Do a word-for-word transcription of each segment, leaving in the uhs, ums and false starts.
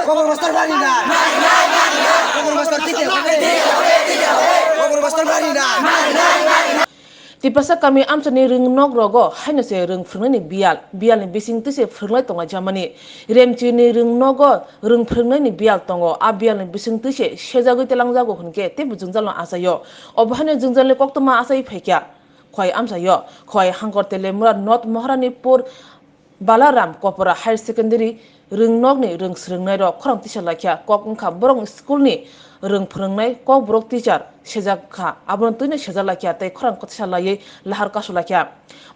Kokborok master bari na. Kokborok master tike. Kokborok master bari na. Tiprasa kami amchani rwngnok rogo haino se rwng phwrwngnaini biyal, biyalni bisingtwi se phwrwnglai tonglaijamani. Remchini rwngnogo rwng phwrwngnaini biyal tongo, a biyalni bisingtwi se sejagwi telangjago hwnkhe teibo jwngjal no achaio. Obo haino jwngjalni koktwma achai phaikha. Khowai amchaio, Khowai Hangkor Telemura North Maharanipur Balaram Kopora Higher Secondary rwngnokni rwng swrwngnairok khorang tisa laikha, kok wngkha borok school ni rwng phwrwngnai kokborok teacher sejak kha, abono twino sejak laikha tei khorang tisa laiwi lahar kasu laikha.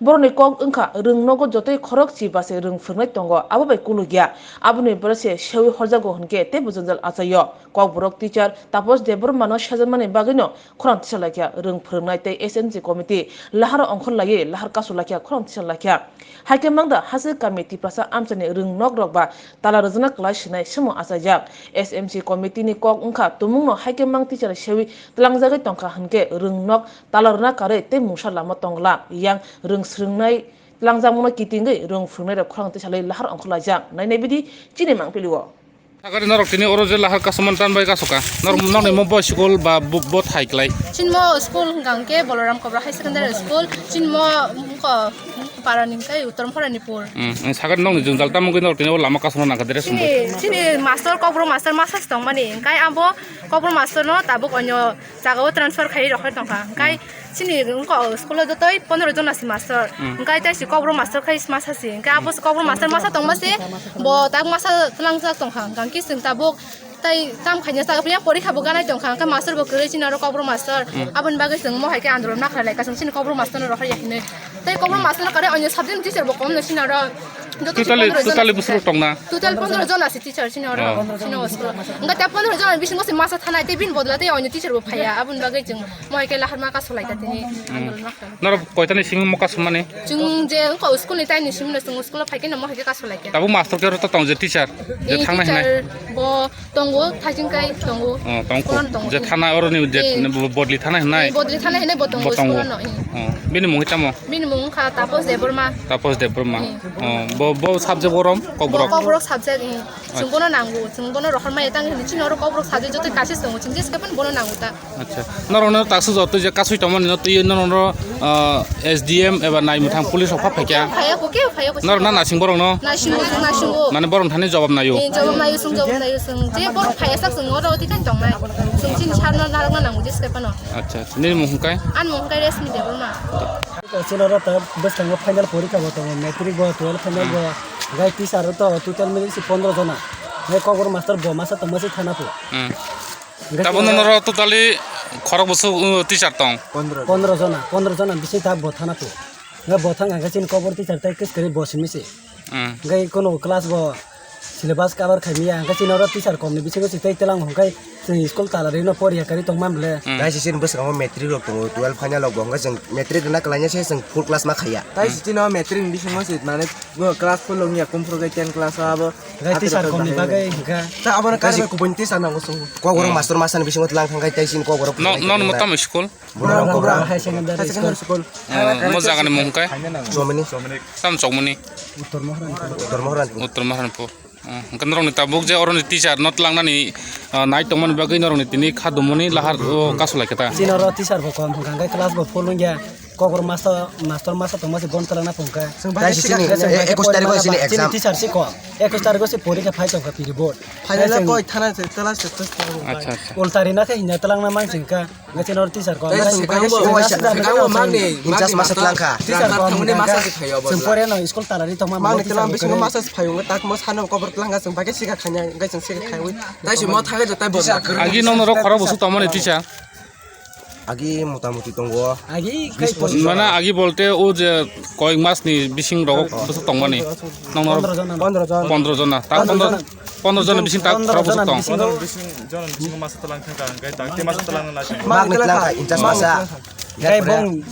Borokni kok wngkha rwngnogo jotoi khorok chiba se rwng phwrwngnai tongo, abo bai kulukya, aboni borok se sewi horjago hwnkhe teibo jwngjal achaio. Kokborok teacher Tapos Debbarmano sejakmani bagwino khorang tisa laikha rwng phwrwngnai tei S M C committee lahar ongkhor laiwi lahar kasu laikha, khorang tisa laikha. Haikhe mangda hase kami Tiprasa amchani rwng nok rok ba tala rwjakna kwlai sinai simo achaijak. S M C committee ni kok wngkha tumungno haikhe mang teacher sewi tlangjagwi tongkha hwnkhe rwng nok tala rwna karwi tei mungsa lama tongla yang rwng swrwngnai tlangjakmano kitingwi rwng phwrwngnai rok khorang tisalwi lahar ongkhorlaijak. Nainai bidi chini mangpili o. Sakari norok tini oro je lahar kasaman tan bai kasoka. Nor nokni mo bo school ba bo, bo thai klai. Chin mo school hwnkha hwnkhe Balaram Kopra High Secondary School. Chin mo ko para ni kai Uttor Maharanipur. Hmm, sakari nokni jwngjal tamo gwi norok tini o lama kasama nangkha dere sumbo. Chini, chini master, kokborok master masa se tongmani. Hwnkhe abo kokborok master no tabuk onyo jaga o transfer khai rok tongkha. Hwnkhe chini wngkha o school o jotoi pondro jon asi master. Hmm. Hwnkhe tai si kokborok master khai masa si. Hwnkhe abo kokborok master masa tongma se bo tak masa tlangjak tongkha. Hwnkhe chwng tabuk tai tam khaina sa phiya porikha bo ganai tongkha. Hwnkhe master bo kwrwi chini oro kokborok master. Hmm. Aboni bagwi chwng mo hai khe andolon ma khlai lai ka chwng chini kokborok master no rohor ya hinwi. Tai kokborok master no kare onyo subject teacher bo kom no chini oro. Joto si Totally, pondro jon totally asi buswk tongna? Total pondro jon asi teacher chini oro. Oh. Chini o school. Hwnkhe ta pondro jon bisingo se masa thanai tei bini bodol tei onyo teacher bo phaiya. Aboni bagwi chwng mo hai khe lahar ma kasu lai ta tini. Hmm. Andolon ma khlai. Norok koitani simi moka sumani? Chwng je wngkha o school ni taini simi no chwng o school o phai khe no mo hai khe kasu lai khe. Tabuk master khe oro to tong je teacher, je Eh, thangna hinai? Teacher bo tongo, thajing kai tongo. Oh, tong ko. Kono tongo. Je thana oro ni je Eh. bo-, bodli thana hinai? Eh, bodli thana hinai bo tongo Bo tongo. school no, eh. Oh, bini mung tamo? Bini mung wngkha Tapos Debbarma. Tapos Debbarma. Eh. Oh, bo, bo subject borom, Kokborok? Bo Kokborok subject, eh. Chwng Acha. Bono nango, chwng bono rohor maya tang hinwi chini oro Kokborok subject joto kaisa tongo, chwng jesa phano bono nango ta. Acha. Norokno taksa jotoi je kasui tongmani no twi norokno, ah, S D M eba naimwthang police rok pha phaikha. Phaiya ko, kebo phaiya ko. Norok na nasing borok no? Nasingo, nasingo. Mane borok thani jawab nayo. Eh, jawab nayo, sung jawab nayo, sung. Je borok phaiya sak sung oro oti kan tongnai. Sung chini sar no narok na nango je sepai no. Acha, acha. Nini mung hwnkhe? Ani mung hwnkhe Resmi Debbarma. Chini oro ta bwskango final porikha bo tongo, matric bo, twelve final bo. Hmm. Gai teacher to total mili si pondro jona. Gai kokborok master bo masa tongma si thana pho. Hmm. Hingke Tabuk chini noro totally khorok bwswk, uh, teacher tong? Pondro jona, pondro jona bising ta bo thana tu. Hingke bo thang hingke chini kokborok teacher tei kwskwrwi bo simi se. Hmm. Hingke kono class bo syllabus cover khai maya, hingke chini oro teacher kom ni bisingo se tei telang hingke chwng school tala rino poriya kari tong man bole. Hmm. Dai se chini bwskango matric rok tongo, twelve final rok bo hingke chwng matric rwna kwlaina se chwng full class ma khaiya. Dai se chini o matric ni bisingo se mane bo class full wngya kumphuru khe ten class o abo. Hingke teacher kom ni bagwi hingke. Ta abo no kari kubun teacher nango chwng. Kokborok master masa ni bisingo tlang thang khai tei chini kokborok. No, no, no, tamo school? Balaram Kopra High Secondary School. Oh, mo jaga ni mung hingke? Chomini. Tam Chokmoni. Uttor Maharanipur. Uttor Maharanipur. Uttor Maharanipur. Oh, hingke norok ni tabuk je oro ni teacher no tlang nani, ah, nai tong mani bagwi norok ni tini kha dumoni lahar o kasu lai khe ta. Chini oro teacher bo kom hingka hingke class bo full wngya. Kokborok master, master masa tongma se bon talangna phungkha. Chwng bai Dai se sini, sini, eh, ekush tarikh o sini exam. Chini teacher se kom. Ekush tarikh o se porikha phai tongkha piri board. Final Dai o chwng koi thana se tala se tala se. Acha, acha. Ulta rina khe hinya talangna mang chingkha. Ngai chini oro teacher kom. Dai Dai chwng se bai kam se bo, sini sini sini sini sini sini. Teacher kom. Teacher kom. Thangmani masa se phaio bo. Chwng pore no school talari tongma Mang ni teacher telam kom bisingo kare. Masa se phaio, tak mo sano kobor talanga chwng bai khe sika khanya, ngai chwng sika khaiwi. Dai se mo thangwi jotai bo. Agi nong norok khorok bwswk tongmani teacher. Agi motamuti tongo. Agi kai Bis pondro. Mana agi bolte o je koyek mas ni bising rogo bwswk tongmani. Nong nor Pondro jona. Pondro jona. Pondro jona. Ta pondro jona. Pondro jona bising ta Pondro khorok bwswk jona tong. Bising. Pondro bising, jona bising masa talang thangka, hingke ta, te masa talang na. Magni talang kha, inchas masa. Kai bong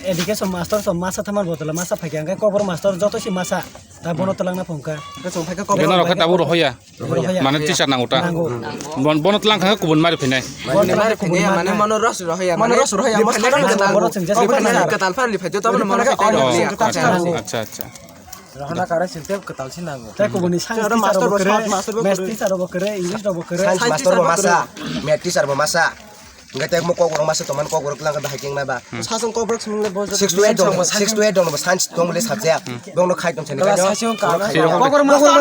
education master so masa thamar botol masa phakya, hingke kokborok master joto si masa. Ta bono talangna phungkha. Hingke chwng phaikhe kokborok. Beno rokha tabuk rohoya. Rohoya. Mane teacher nango ta. Nango. Bon, bono tlang kha kubun mari phinai. Bon tlang kha kubun mari. Mane mono ros rohoya. Mono ros rohoya. Mono ros rohoya. Mono ros rohoya. Mono ros rohoya. Mono ros rohoya. Mono ros rohoya. Mono ros rohoya. Mono ros rohoya. Acha, acha. Rohana kare sinte kwtal si nango. Tei kubuni science teacher bo kwrwi, maths teacher bo kwrwi, English rok bo kwrwi. Science master bo masa, math teacher bo masa. Hingke tei mo kokborok masa tongmani kokborok lang khe bahai kengna ba. Sasong kokborok simi le bo six to eight dong, six to eight dong bo science tong le subject. Bong no khai tong sani kanyo. Kokborok masa.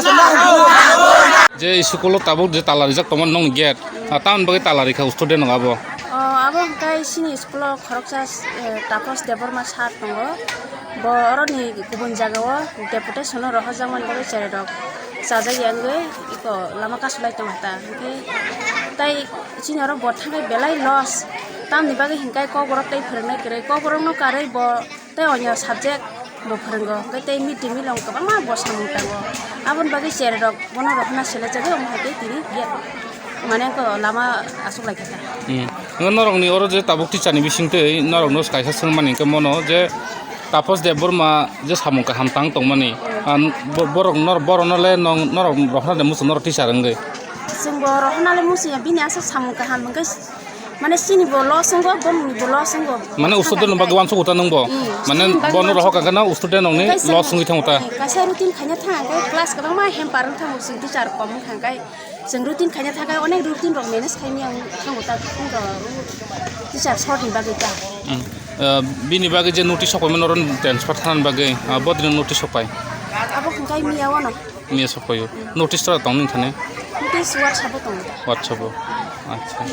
Je school o tabuk je tala rijak tongmani nong gate. Tamoni bagwi tala rikha student rok abo. O, abo hwnkhe chini school o khoroksa, eh, Tapos Debbarma sir tongo. Bo oroni kubun jagao deputation o rohorjakmani bagwi cherai rok chajak ya wngwi iko lama kasulai tongo ta. Hwnkhe tai chini oro bo thangwi belai loss. Tamoni bagwi hwnkhe kokborok tei phwrwngnai kwrwi. Kokborokno karwi bo tei onyo subject bo phwrwngo, hwnkhe tei mid day meal o kwbangma bo samung tango. Aboni bagwi cherai rok bono rohorna selejagwi omo hai khe tini gate mane ko lama aswk lai kha. Hmm. Norokni oro je tabuk teacher ni bisingtwi norokno kaisa swngmani hwnkhe mono je Tapos Debbarma je samung kaham tang tongmani, ah, bo-, borok nor-, borokno le nong-, norok rohorna de muchung norok teacher wngwi. Chwng bo rohorna le muchung ya, bini aswk samung kaham hwnkhe. Mane chini bo loss wngo, bongni bo loss wngo. Mane student ni bagwi uansuk uta nungbo? Hmm, mane student bagwi bono uansuk. Rohor kaka na student nongni loss wngwi thango ta? Kaisa routine khaina thang khe class kwbangma hamper wng thango, chwng teacher kom wng kha khe chwng routine khaina thang khe onek routine rok manage khaimani ang thango ta, teacher short ni bagwi ta. Hmm. Ah, bini bagwi je notice sok paimani oro transfer thanani bagwi, ah, bodino notice sok pai? Abo hwnkhe miya wano. Miya sokpaio. Notice tora tong nini thani? Notice WhatsApp o tongo. WhatsApp o. Acha.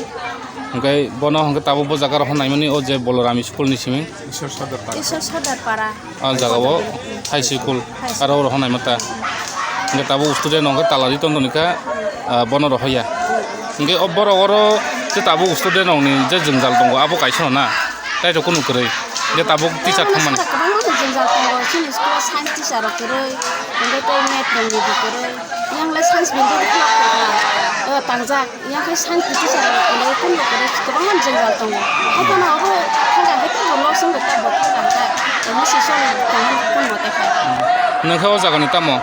Hwnkhe bono hwnkhe tabuk bo jaga rohor naimani o je Boloram school ni simi? Isor Sardar Para. Isor Sardar Para. Ah, jaga o high school. High school. Aro rohor naima ta. Hwnkhe tabuk student hwnkhe tala ri tong tong kha, ah, bono rohor ya. Hwnkhe o borok oro je tabuk student rokni je jwngjal tongo abo kaisa na. Tei rok kunu kwrwi. Je tabuk teacher thangmani. Kwbangma jwngjal tongo, chini school o science teacher rok kwrwi, hwnkhe tei math rok ni bo kwrwi. Yang le science bini tei khlak tongkha, o tangjak. Yang khe science teacher rok kwrwi, kunu rok kwrwi, kwbangma jwngjal tongo. Haphano abo thangkha, haikhe bo loss wngkha, bo thangkha, admission tongmani kunu mote khai. Nwng khe o jagani tamo?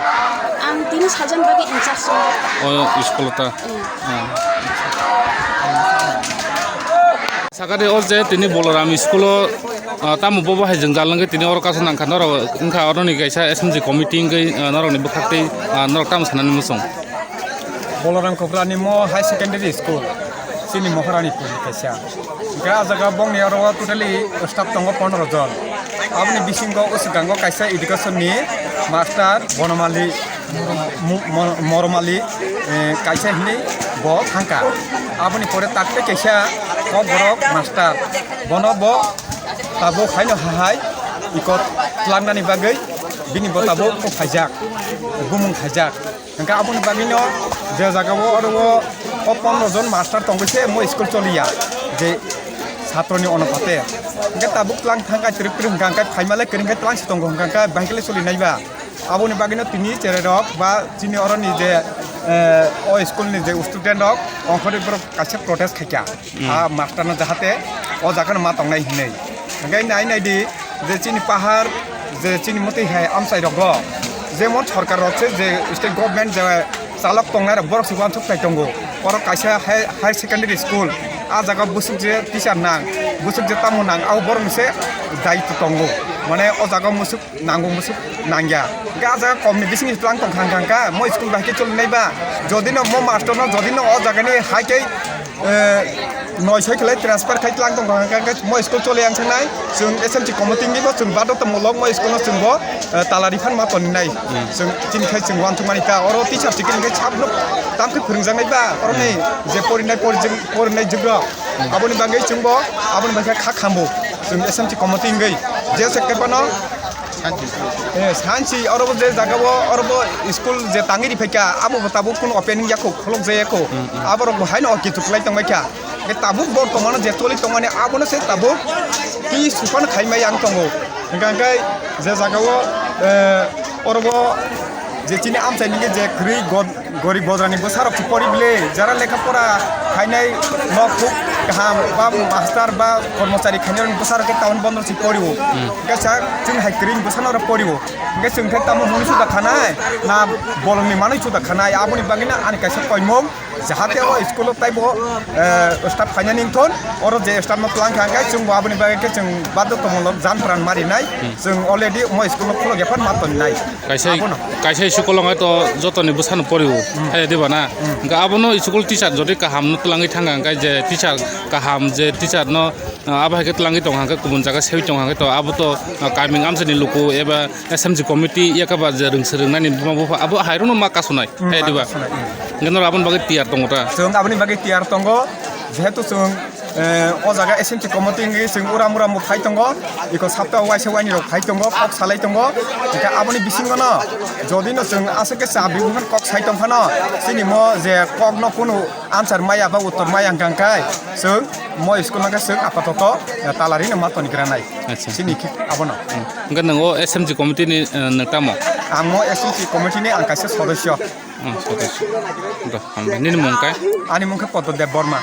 Ang tini sajani bagwi in charge tongo. O school o ta? Hmm. Hmm. Sakade o je tini Boloram school o, ah, tamo bobo hai jwngjal wngkhe tini oro kaisa nangkha norok wngkha oroni kaisa S M G committee wngwi, ah, norokni bwkhaktwi, ah, norok tamo sanani muchung. Boloram Koprani mo high secondary school chini Mohorani puri kaisa. Hwnkhe ah jaga bongni oro totally staff tongo pondro jon. Aboni bisingo o swkango kaisa education ni master Bonomali Mo-, Mo-, Moromali, eh, kaisa hinwi bo thangkha. Aboni pore takte kaisa kokborok master. Bono bo tabuk haino hahai iko tlangnani bagwi bini bo tabuk phaijak, bumung khaijak. Hwnkhe aboni bagwino je jagao oro o, o pondro jon master tongwi se mo school choliya je satroni onopate. Hwnkhe tabuk tlang thangkha twrwk twrwk hwnkha hwnkhe phaimale kwrwngkhe tlang se tongo hwnkha hwnkhe bahai khe le solinaiba. Aboni bagwino tini cherai rok ba chini oroni je, eh, o school ni je student rok ongkhorwi borok kaisa protest khaikha. Hmm. A master no jahate o jaga no ma tongnai hinwi. Hwnkhe nai nai di je chini pahar je chini mwtwi hai amchai rogo jemon sorkar rok se je state government je chalok tongnai rok borok se uansuk khlai tongo. Oro kaisa hai-, higher secondary school, a jaga bwswk je teacher nang, bwswk je tamo nang, abo borok ni se daitw tongo. Mane o jaga bwswk nango musu nangya. Hwnkhe ah jaga kom ni bising tlang tong khang khang kha, mo school bai khe choli nai ba. Jodi no mo master no, jodi no o jaga ni hai khe, eh, noi soi khlai transfer khai tlang tong khang kha, mo school choli yang sangnai. Chwng S M C committee ni bo chwng bado tongmulok mo school no chwng bo, eh, tala rifan ma toni nai. Hmm. Chwng chini khai chwng uansuk mani ta. Oro teacher chikini khai sab nuk tam khe phwrwng jak nai ba. Oro ni je porinai porijwk, porinai jwk rok. Hmm. Aboni bagwi chwng bo, aboni bagwi kha khambo. Chwng S M C committee wngwi. Je se khe bono Eh, sansi oro bo je jaga o, oro bo school je tangwi ri phaikha, abo bo tabuk kunu opening yakho, kholok jaya kho. Hmm, hmm. Aborok bo haino okitu khlai tongbaikha. Hwnkhe tabuk bortomano je choli tongmani, abono se tabuk twi supan khaimai ang tongo. Hwnkhe hwnkhe je jaga o, eh, oro bo je chini amchaini je kwrwi god-, Gorib bodrani bwsarok se pori bile, jara lekha pora khainai nok thuk Kaham ba master ba kormochari khainai bwsarok khe town bondo si porio. Hwnkhe sa chwng hai kwrwini bwsano oro porio. Hwnkhe chwng khe tamo hwnwi suda khanai, na bolongni manwi suda khanai, aboni bagwino ani kaisa koimung, jahate o school-o taibo, eh, staff phainani wngthon, oro je staff-no twlang kha hwnkhe chwngbo aboni bagwi khe chwng badhyo tomolo jan pran marinai. Chwng already omo school-o khulok ya phano ma tonnai. Kaisa, abono. Kaisa school-o wngkha to jotoni bwsano porio, hai diba na? Hwnkhe abono school teacher jodi kaham no twlangwi thangkha, hwnkhe je teacher kaham, je teacher no, ah, abo hai khe twlangwi tongkha, hwnkhe kubun jaga sewi tongkha, hwnkhe to abo to, ah, kaming amchaini luku eba S M G committee yakaba je rwngse rwngnani buma bupha abo hairokno ma kasonai, hai diba? Kasonai. Hwnkhe norok aboni bagwi tiyar tongo ta? Chwng aboni bagwi tiyar tongo, jehetu chwng Eh, o jaga S M C committee wngwi chwng uram uram bo phai tongo, iko sapta waisa waini rok phai tongo, kok salai tongo, hwnkhe aboni bisingo no jodi no chwng aswk khe cha bibukhan kok sai tong phano, chini mo je kok no kunu answer maya ba uttor maya hwnkha hwnkhe chwng mo school no khe chwng apatoto, eh, talari no ma toni granai. Acha. Chini khe abono. Hmm. Hwnkhe nwng o S M C committee ni, eh, nwng tamo? Ang mo S M C committee ni ang kaisa sodosyo. Hmm, sodosyo. Do, hambai. Nini mung kai? Ani mung khe Poddo Deb Borma.